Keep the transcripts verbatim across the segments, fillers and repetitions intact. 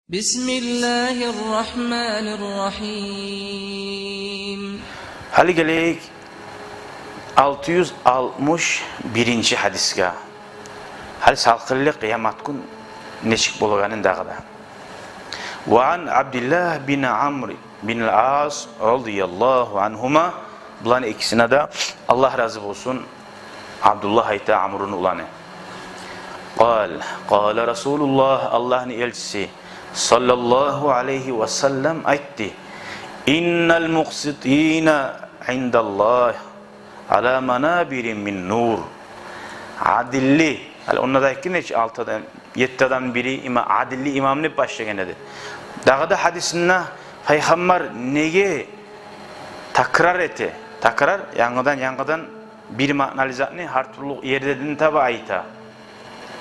بسم الله الرحمن الرحيم. Гьали гелейик алты юз алтмыш биринчи гьадисге. Гьали салкъынлы къыямат гюн нечик болагъанын дагъы да. وعن عبد الله بن عمرو بن العاص رضي الله عنهما, буланы экисине де Аллагь рази болсун, Абдуллагь айта, Амруну уланы. قال قال رسول الله, Аллагьны элчиси صلى الله عليه وسلم айтды: إن المقسطين عند الله على منابر من نور. Адилли, гьали онда да айтгъан эди чи, алты адам, етти адамны бири има-, адилли имам деп башлагъан эди. Дагъы да гьадисинде Пайхаммар неге такрар эте? Такрар, янгыдан, янгыдан бир маъналы затны гьар тюрлю ерден таба айта.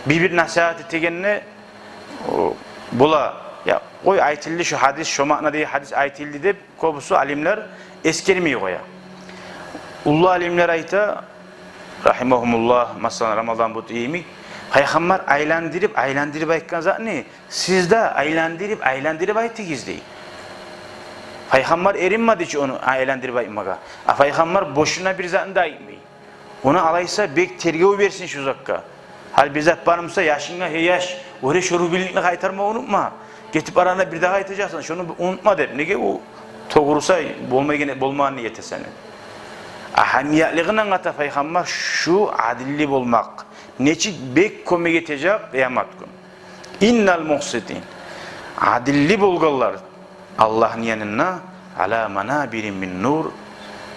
Бир-бир насигьат этегенде, о, бола, я, къой, айтылды шо гьадис, шо маънада гьадис айтылды деп, кёбюсю алимлер эсгермей къоя. Уллу алимлер айта, рагьимагьумуллагь, масала, Рамазан Бути йимик, Пайхаммар айландырып, айландырып айтгъан затны сиз де айландырып, айландырып айтыгъыз, дей. Пайхаммар эринмеди чи ону айландырып айтмагъа. А Пайхаммар бошуна бир затны да айтмай. Ону алайса бек тергев берсин шу затгъа. Гьали бир зат бар буса, яшынга: «Гьей, яш, оьре шо рубильникни къайтарма унутма. Гетип барагъанда бир дагъы айтажакъсан, шону унутма», — деп. Неге? О тогъруса болмайгъан, болмагъанны этесен. Агьамиятлыгъын англата Пайхаммар шу адилли болмакъ нечик бек кёмек этежек къыямат гюн. إن المقسطين, адилли болгъанлар Аллагьны янында, على منابر من نور,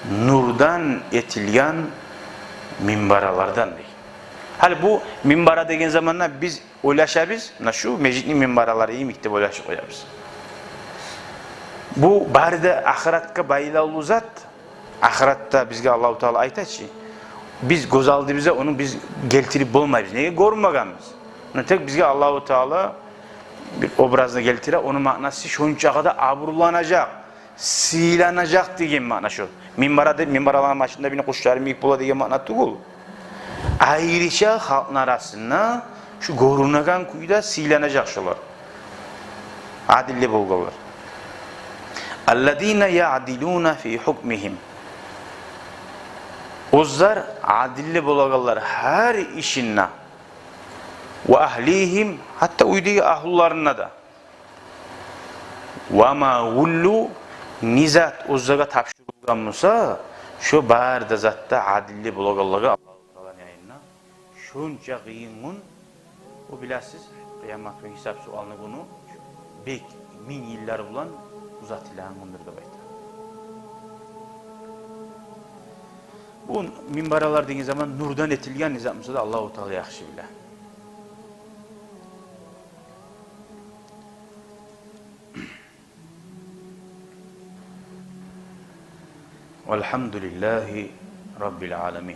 нурдан этилген минбаралардан, дей. Гьали бу минбара деген заманда биз ойлашабыз, муна шу межитни минбаралары йимик деп ойлашып къоябыз. Бу бары да ахыратгъа байлавлу зат. Ахыратда бизге Аллагьу Таала айта чы, биз гёз алдыбызгъа ону биз гелтирип болмайбыз. Неге? Гёрмегенбиз. Муна тек бизге Аллагьу Таала бир образны гелтире, ону маънасы шончакъы да абурланажакъ, сыйланажакъ деген маъна шо. Минбара деп, минбараланы башында бине къушлар йимик бола деген маъна тюгюл. Айрыча халкъны арасында шу гёрюнеген кюйде сыйланажакъ шолар. Адилли болгъанлар. الذين يعدلون في حكمهم. Оьзлер адилли болагъанлар гьар ишинде. وأهليهم, гьатта уьйдеги агьлюлеринде де. وما ولوا, не зат оьзлеге тапшурулгъан буса, шо бары да затда адилли болагъанлагъа Аллагьу Тааланы янында шонча къыйын гюн, о, билесиз, къыямат гюн, гьисап-суалны гюню бек минг йыллар булан узатылагъан гюндюр деп айта. Бу минбаралар деген заман нурдан этилген, не зат буса да Аллагьу Таала яхшы биле. والحمد لله رب العالمين.